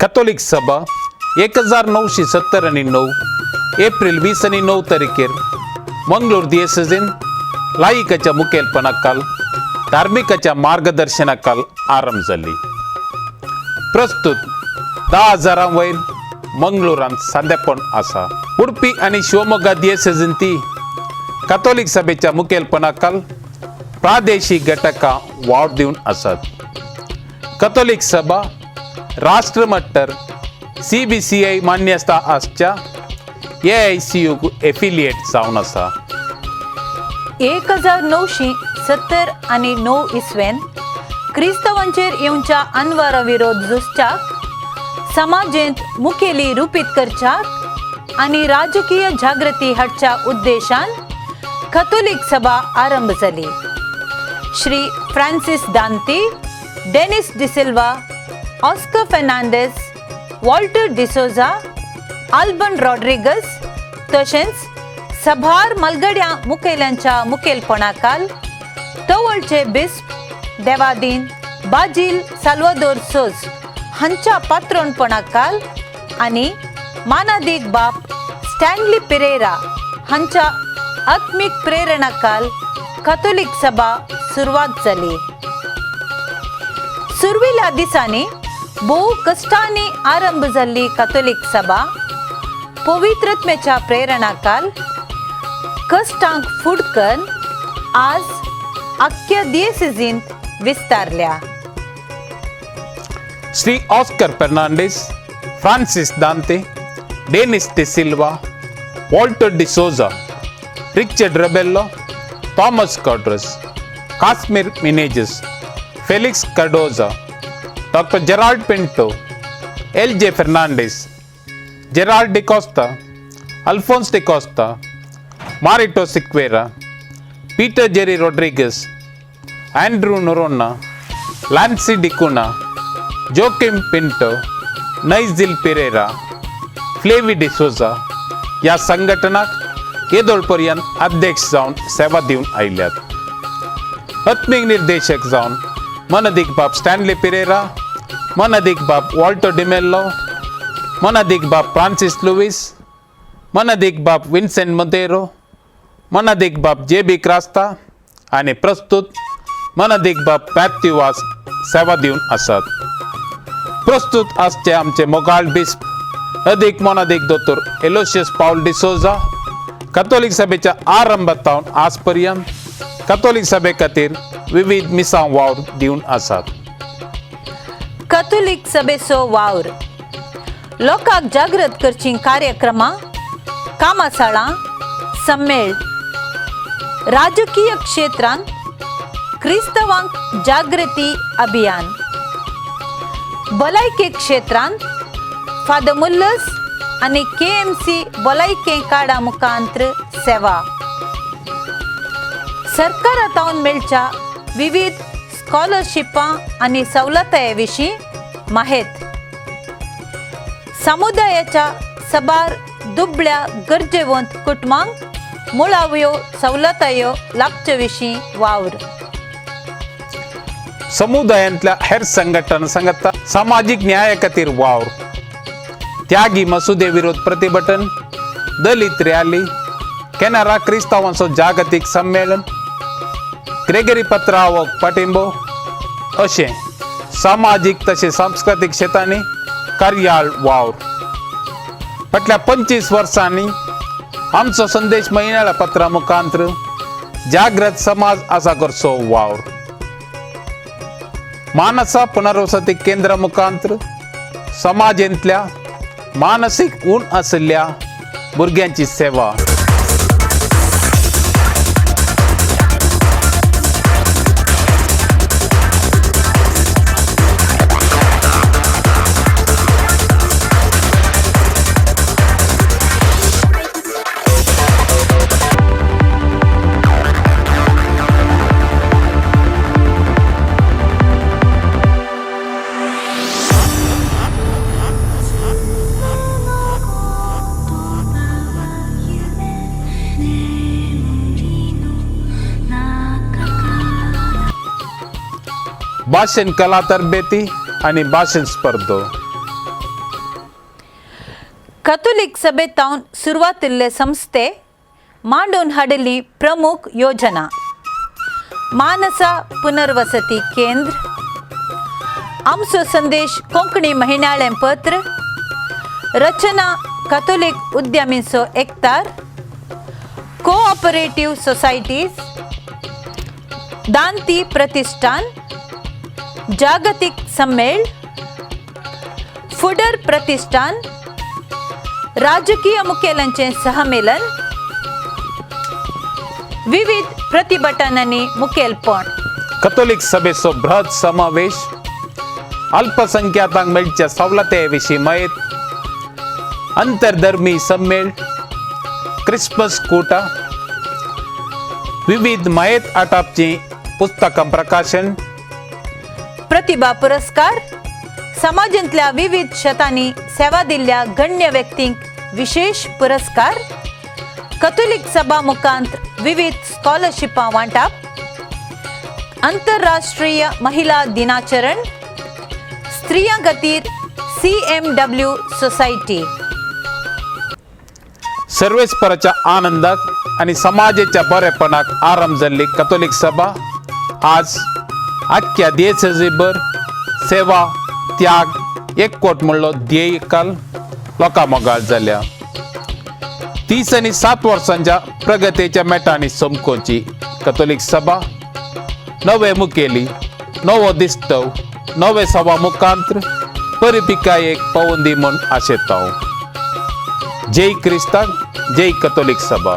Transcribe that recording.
कथोलीक सभा 1979 एप्रील 29 तारखेर मंगळूर दियेसेजीन लायिकाच्या मुखेलपणाखाल धार्मिकाच्या मार्गदर्शनाखाल आरंभ जाली. प्रस्तुत 10,000 वयर मंगळूरांत सांदेपण आसा. उडपी आनी शिवमोग्गा दियेसेजीन ती कथोलीक सभेच्या मुखेलपणाखाल प्रादेशीक घटकां वावर दिवन आसात. कथोलीक सभा राष्ट्रमट्टर CBCI मान्यता आसच्या AICU affiliate जावन आसा. 1979 इसवेन क्रिस्तांवांचेर येवच्या अनवारा विरोध झुजच्याक, समाजेंत मुखेली रुपीत करच्याक आनी राजकीय जागृती हाडच्या उद्देशान कथोलीक सभा आरंभ जाली. Shri Francis Dante, Dennis D'Silva, Oscar Fernandes, Walter D'Souza, Alban Rodrigues तशेंच सभार मलगड्या मुखेल्यांच्या मुखेलपणाखाल तवळचे बिस्प देवादीन बाजील साल्वादोर सोज हांच्या पात्रोणपणाखाल आनी मानादीक बाप स्टॅनली पिरेरा हांच्या आत्मीक प्रेरणाखाल कथोलीक सभा सुरवात जाली. सुरविल्या दिसांनी भोव कश्टांनी आरंभ जाल्ली कथोलीक सभा पवित्रत्मेच्या प्रेरणाखाल कश्टांक फुडकन आज आख्ख्या दियेसेजींत विस्तारल्या. Shri Oscar Fernandes, Francis Dante, Dennis D'Silva, Walter D'Souza, Richard Rebello, Thomas Quadros, Casimir Menezes, Felix Cardozo, doctor Gerald Pinto, L J Fernandes, Gerald D'Costa, Alphonse D'Costa, Marito Sequeira, Peter Jerry Rodrigues, Andrew Noronha, Lancy D'Cunha, Joachim Pinto, Nigel Pereira, Flavi D'Souza ह्या संघटनाक येदोळ पर्यंत अध्यक्ष जावन सेवा दिवन आयल्यात. आत्मीक निर्देशक जावन मनदीक बाब स्टॅनली पिरेरा, मनदीक बाब वॉल्टो डिमेल्लो, मनादीक बाब फ्रांसीस लुवीस, मनादीक बाब विन्सेंट मोंतेरो, मनादीक बाब जे बी क्रास्ता आनी प्रस्तुत मनादीक बाब मॅथ्यू वास सेवा दिवन आसात. प्रस्तुत आसचे आमचे मोगाळ बिस्प अदीक मोनादीक दोतोर एलोशियस पावल डिसोजा कथोलीक सभेच्या आरंभातावन आज पर्यंत कथोलीक सभे खातीर विविध मिसां वावर दिवन आसात. कथोलीक सभेचो वावर लोकांक जागृत करचीं कार्यक्रमां, कामासाळां, सम्मेळ, राजकीय क्षेत्रांत क्रिस्तवांक जागृती अभियान, भलायकी क्षेत्रांत फादर मुल्लस आनी KMC भलायकी कार्डा मुखांत्र सेवा, सरकारांत मेळच्या विविध स्कॉलरशिपां आनी सवलताये विशीं माहेत, समुदायाच्या सबार दुबळ्या गरजेवंत कुटुंबांक मुळाव्यो सवलतायो लाभचे विशीं वावर. समुदायांतल्या हेर संघटना सांगता सामाजीक न्याया खातीर वावर, त्यागी मसुदे विरोध प्रतिभटन, दलित रॅली, केनरा क्रिस्तांवांचो जागतीक संमेलन, ग्रेगरी पत्रावक पाटिंबो अशें सामाजीक तशें सांस्कृतीक क्षेत्रांनी कार्याळ वावर. फाटल्या 25 वर्सांनी आमचो संदेश म्हयन्याळ्या पत्रा मुखांत्र जागृत समाज आसा करचो वावर, मानसा पुनर्वसती केंद्र मुखांत्र समाजेंतल्या मानसीक ऊण आशिल्ल्या भुरग्यांची सेवा. भाशण कला तरबेती आनी भाशण स्पर्धो. कथोलीक सभेतावन सुरवातिल्ले संस्थे मांडून हाडिल्ली प्रमुख योजना मानसा पुनर्वसती केंद्र, आमचो संदेश कोंकणी म्हयन्याळें पत्र, रचना कथोलीक उद्यमींचो एकतार, कोऑपरेटिव्ह सोसायटीज, दांती प्रतिष्ठान, जागतीक सम्मेळ, फुडर प्रतिष्ठान, राजकीय मुखेलांचें सहमेलन, विविध प्रतिभटनांनी मुखेलपण. कथोलीक सभेचो बृहत समावेश, अल्पसंख्यातांक मेळच्या सवलते विशीं मयत, अंतरधर्मी सम्मेळ, क्रिसमस कूटा, विविध मयत आटापचीं पुस्तकां प्रकाशन, प्रतिभा पुरस्कार, समाजांतल्या विविध शेतांनी सेवा दिल्ल्या गण्य व्यक्तींक विशेष पुरस्कार, कथोलीक सभा मुखांत विविध स्कॉलरशिपां वांटप, आंतरराष्ट्रीय महिला दिनाचरण, स्त्रियां खातीर सीएमडब्ल्यू सोसायटी. सर्वेस्पराच्या आनंदाक आनी समाजाच्या बरेपणाक आरंभ जाल्ली कथोलीक सभा आज आख्ख्या देशभर सेवा, त्याग, एकवट म्हणलो ध्येय काल लोकां मोगाळ जाल्या. 30 आनी 7 वर्सांच्या प्रगतीच्या मेटांनी चमकोवची कथोलीक सभा नवे मुखेली, नवो दिस्तव, नवे सभा मुखांत्र परिपिकायेक पावोंदी म्हूण आशेता. जय क्रिस्ताक, जय कथोलीक सभा.